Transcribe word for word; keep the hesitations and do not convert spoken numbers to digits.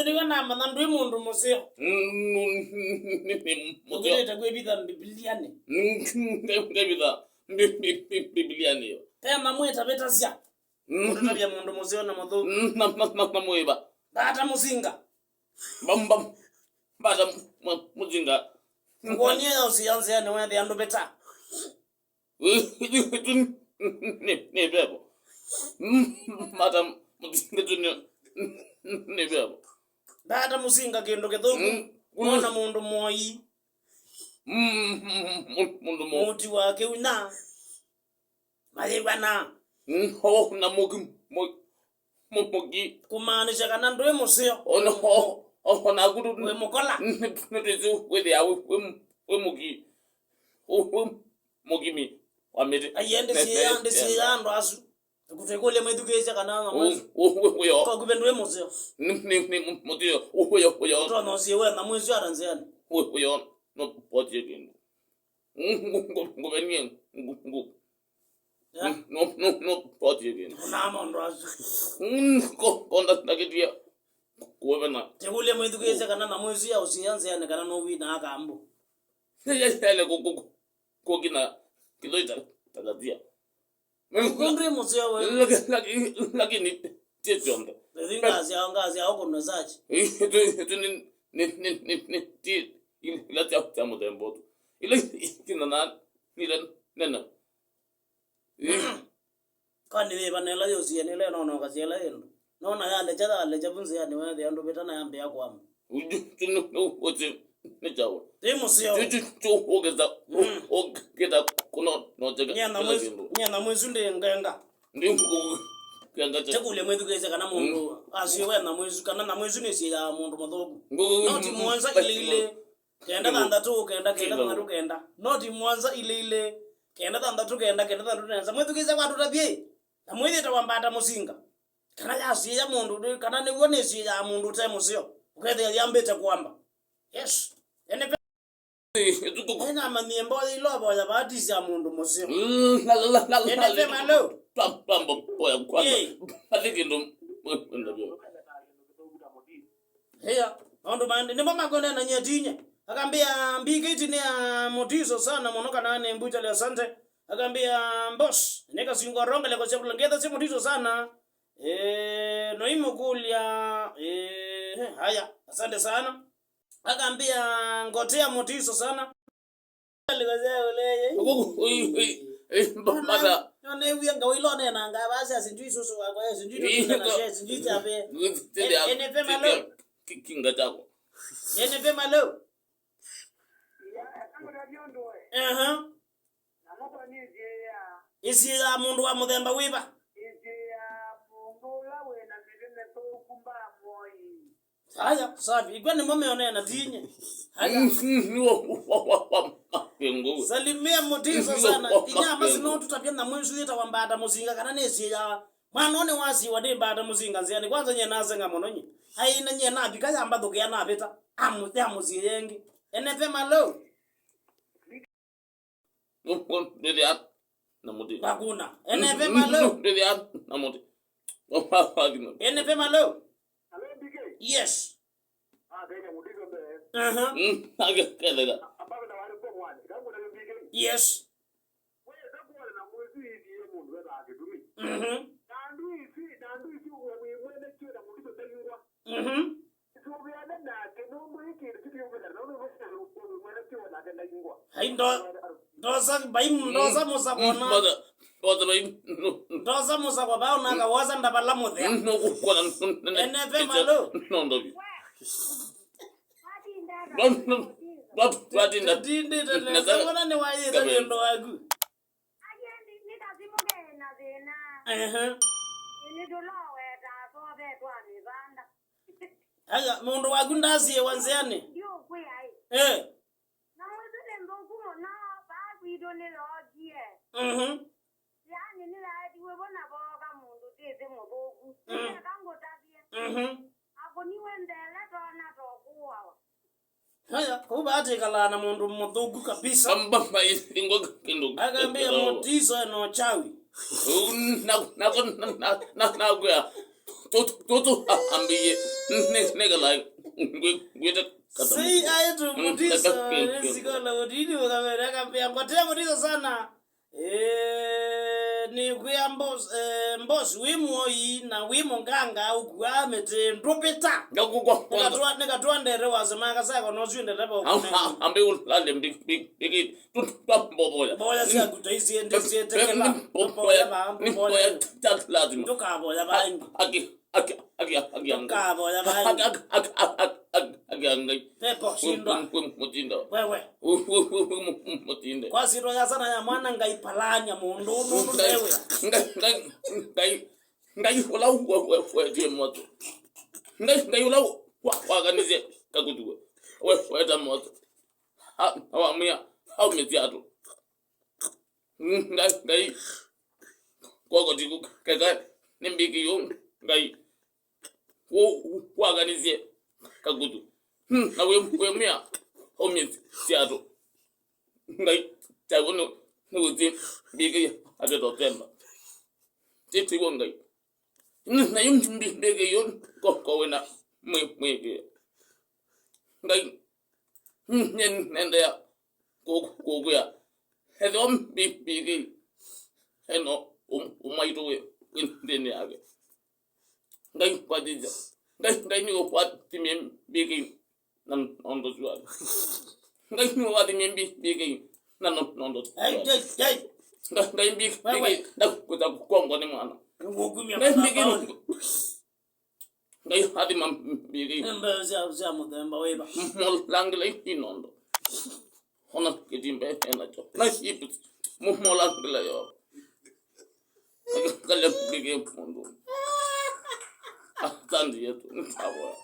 Nĩw'o namanya ndwĩ mũndũ mũseo. Mm, nĩ, nĩ, nĩ, nĩ mũseo. Ũkĩlĩte kwĩvitha Mbivilianĩ. Mm, nĩ, nĩ, nĩ, nĩ, Mbivilianĩ yo. Te nyamũ ĩtavĩtasya. Mm. Ũtũtavya mũndũ mũseo na mũthũku. Mm, na, na, na, na mũĩva. Mbata mũsinga. Mba, mba, mbata mũ-, mũsinga. Kuonie ya ũsia nzĩa nĩ wethĩa ndũvĩta. Nĩ, nĩ pepo. Mbata mũsinga tu nĩ, nĩ pepo. Mbata mũsinga kĩndũ kĩthũku. Mm. Wona mũndũ mũoi. Mm, mm, mm, mũndũ mũoi. Mũti wa kĩunya. Mayĩw'ana. Mm, o, na mũki, mũ-, mũ-, mũki. Kũmaanisha kana ndwĩ mũseo. O na, o, o, o naku tu-, wĩ mũkola. Nĩ, nĩ, nĩtwĩsĩ wĩthĩa wĩ, wĩ, wĩ mũki. Wĩ, wĩ mũkimi wa mĩtĩ. Aiye, ndĩsiĩĩa, ndĩsiĩĩa andũ asu. Tũikũlye mwĩthukĩĩsya kana nyamũ isu. Ũ-, ũ-, ũ-, ũyo. Koku ve ndwĩ mũseo. Nĩ, nĩ, nĩ mũ-, mũtĩ ũyo. Ũyo, ũyo. Ũtonya ũsiĩwe nyamũ isu ata nzĩanĩ. Ũ-, ũyo. No, potie kĩndũ. Ngu-, ngu-, ngu-, ngũvenie. Ngu-, ngu-. Yeah. No, no, no, potie kĩndũ. Ũnaa maũndũ asu. Mm, ko-, konda ndakĩtie. Kũvena. Tũikũlye mwĩthukĩĩsya kana nyamũ isu ya ũsiĩa nzĩanĩ kana nũwinaa kambũ. Yaile kũkina kĩthoi ta, ta katia. Kũndũ mũseo we. Laki-, laki-, lakini ti syonthe. Ĩthi ngasya, ngasya ũkũnwa search. Ĩtu, ĩtu nĩ, nĩ, nĩ, nĩ, nĩ, ti ila sya, sya mũthemba ũtu. Ila ikina na, nĩ ila nene. Kwani wĩva na ĩla yũsie nĩ ĩla ĩnonoka syela ĩndũ? Nona yalekya, yalekya vu nzĩanĩ weethĩa ndũvĩta na yambĩĩa kwamba. Ũthi nĩ kyaũ? Ti mũseo. Ũkĩta, mm, ũkĩta kũno noteka. Nyie nyamũ isu, nyie nyamũ isu ndĩ ngenga. Ndi ngenga. Tũikũlye mwĩthukĩĩsya kana mũndũ, mm, asiĩwe nyamũ isu, kana nyamũ isu nĩsiĩaa mũndũ mũthũku. Ngu-, no ti mũonza ilĩ ilĩ. Kenda thanthatũ kenda, kenda thanthatũ kenda. No ti mũonza ilĩ ilĩ. Kenda thanthatũ kenda, kenda thanthatũ kenda. Mwĩthukĩĩsya kwatũtavye, na mwĩthĩte wa mbata mũsinga. Kana yasiĩĩa mũndũ, kana nĩw'o nĩsiĩaa mũndũ ũte mũseo. Ũkethĩa yambĩte kwamba. Yes. Ene pe-, ĩtuko. Ĩnamanyie mboya ila ũvoya vaatisi ya mũndũ mũseo. Mm, la, la, la, la, la, ene pe malo. Twa, twa mboya kwanza. Yee. Athi kĩndũ. Ĩa, maũndũ maende nĩmo makwendea na nyie tinye. Akambĩa, mbikĩti nĩ ya mũtiso sana mũno, kana nĩ mbuchali, asante. Akambĩa, boss, nĩ kasingo rongele kwa chakula ngethasya mũtiso sana. Eh, noimũkũlya, eh, haya, asante sana. Akambĩa, ngotea mũtiso sana. Mbata. Nĩw'ie ngau ila ũneenangaa vaa sya sijui susu wakwa, eh, sijui tũtinda nasyo, eh, sijui sya ve. Ene pe malo. Ki-, kinga chako. Ene pe malo. Aha. Ĩsiĩĩa mũndũ wa mũthemba wĩva? Aya, safi. Ikw'a nĩmo meonea na tinye. Aya. Salimia mũtiso sana. Inyama sino tũtavya nyamũ isu yĩtawa mbata mũsinga kana nĩsiĩĩa. Mwana ũũ nĩwasiwa nĩ mbata mũsinga nzĩanĩ. Kwanza nyie naseng'a mũno nyie. Aina nyie navika yambathũkĩa navĩta. Amu-, yamũsiĩĩa ĩngĩ. Ene pe malo. Ndĩthĩa na mũtĩ. Vakuna. Ene ve malo. Ndĩthĩa na mũtĩ. Ene ve malo. Yes. Aha. Mm, ake-, ketheka. Yes. Mhm. Mhm. Ai, ndo-, ndosa, bai, ndosa mũsakwa na. Mboza, mboza bai. Ndosa mũsakwa bao naka wosa ndavala mũthea. Nũkũkwana. Ene ve malo. Nondo vi. Twatinda. Twatinda. Nesa. Nĩwona nĩwayĩte wendo waku. Aye, nĩ, nĩ kasimũ ke na thĩna. Ehe. Nĩ tũloweta tũve twa mĩvanda. Aya, mũndũ waku ndasiĩwa nzĩanĩ. Ndiũkwĩa ĩ. Eh. Na mwĩsĩ nĩ nthũku mũno, vaa kwitũ nĩyookie. Mhm. Yaani nĩyaetiwe vo na vooka mũndũ tĩsĩ mũthũku. Mm. Nĩkeka ngũtavye. Mhm. Akũniwe nthele tona tokũawa. Haya, kũu vaatĩkalaa na mũndũ mũthũku kabisa. Akambĩa mũtiso ena ũchawi. Nako nakwĩa Tũtũ ambĩie nĩkala ngwĩte. Sei aĩ tũmũtiso, nĩsikola ũtini ũkavere akambĩa ngwatia mũtiso sana. Eh, nĩkwĩa boss, eh, boss wĩ mũoi na wĩ mũnganga ũkuaa mĩtĩ ndũpĩta. Nĩkatwa nĩkatwa ndere wasema kasako no swinde leva ũkũme. Ambe ulale mbiki tutwamboboya. Boya syaku taisiendesiete kĩla mboya vaa mboya. Ndũkavoya vaa ingĩ. Aki aki aki aki aki Ndũkavoya vaa ingĩ. Aki aki aki aki aki Ngai. Pepo shindwa. Mutinda. Wewe. Mutinda. Kwa siro ya sana ya mwana Ngai palanya mũndũ ũndũ wewe. Ngai Ngai Ngai Ngai ũla wetie moto. Ngai Ngai ũla wakanĩsye kakutuwe. Weta moto. Awamwĩa aumĩsya andũ. Ngai Ngai kwoko tiku keka nĩ mbĩkĩ yu. Ngai wakanĩsye kakutu. Na wĩmwĩa aumĩsya andũ. Ngai kyaw'o nĩ nĩwĩsĩ mbĩkĩ ya September. Tĩtiw'o Ngai. Nayu mbĩkĩ yu koko wĩna mwĩkĩe. Ngai nĩendeea kũkwĩa ethĩwa mbĩkĩ ĩno ũmwaitũ wĩ nthĩnĩ yake. Ngai kwatĩthya. Ngai Ngai nĩwe wathimie mbĩkĩ na nondo syake. Ngai nĩwe wathimie mbĩkĩ na nondo syake. Ngai mbĩkĩ ndakwĩta kwongwa nĩ mwana. Ngai mbĩkĩ Ngai athima mbĩkĩ. Nĩ mbeo sya sya mũthemba wĩva? Molangĩla inondo. Ona kĩtimbe enakyo na ipu molangĩla yo. Kale mbĩkĩ mũndũ. Asante Yesu nĩtavoya.